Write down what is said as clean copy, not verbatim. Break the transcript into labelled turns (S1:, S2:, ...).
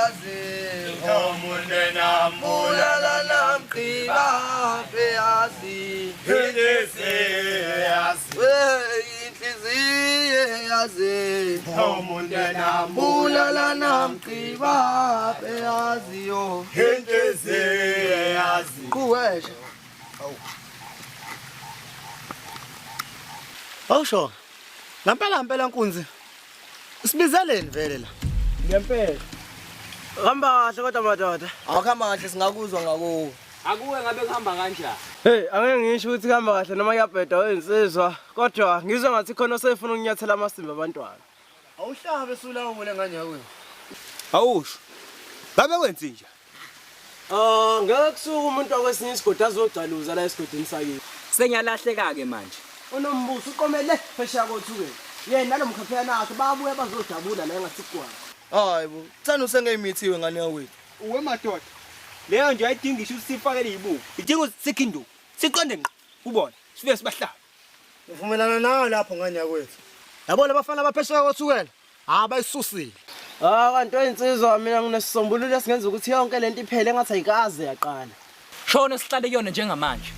S1: yazi Bulala namgqiba yazi Inhliziyo yazi Bulala namgqiba yaziyo Qhuweshe.
S2: Awusho. Ngampela ngempela nkunzi. Usibizeleni vele la?
S3: Ngempela. Hamba kahle kodwa madoda.
S1: Awukhamba kahle singakuzwa ngakuwe.
S4: Akuwe ngabe kuhamba kanjani?
S3: Hey, angeke ngisho ukuthi kuhamba kahle noma kuyabheda weyinsizwa, kodwa ngizwa ngathi khona osefuna ukunyathela amasimba abantwana.
S2: Awuhlabe sulawule ngane yakwethu.
S4: Awusho. Ngabe wenze njani?
S3: Ah, ngeke kusuke umuntu wakwesinye isigodi azogcaluza la esigodini sakithi.
S4: Sengiyalahleka-ke manje.
S3: Unombuso uqomele phesheya kothukela. Yena nalo mkhapheyana wakhe babuya bazojabula la engathi kugwala.
S1: Hayi bo, thana usengeyimithiwe ngane yakwethu.
S4: Uwe madoda. Leyo nje ayidingi ngisho ukuthi sifakele izibuko. Idinga ukuthi sikhe induku. Siqonde ngqo kubona. Sifike sibahlabe.
S2: Ngivumelana nawe lapho ngane yakwethu. Yabo labafana abaphesheya kothukela, ha bayisusile.
S3: Ah, kanti oyinsizwa mina nginesisombululo esingenza ukuthi yonke lento iphele engathi ayikaze yaqala.
S4: Shona sihlale kuyona njengamanje.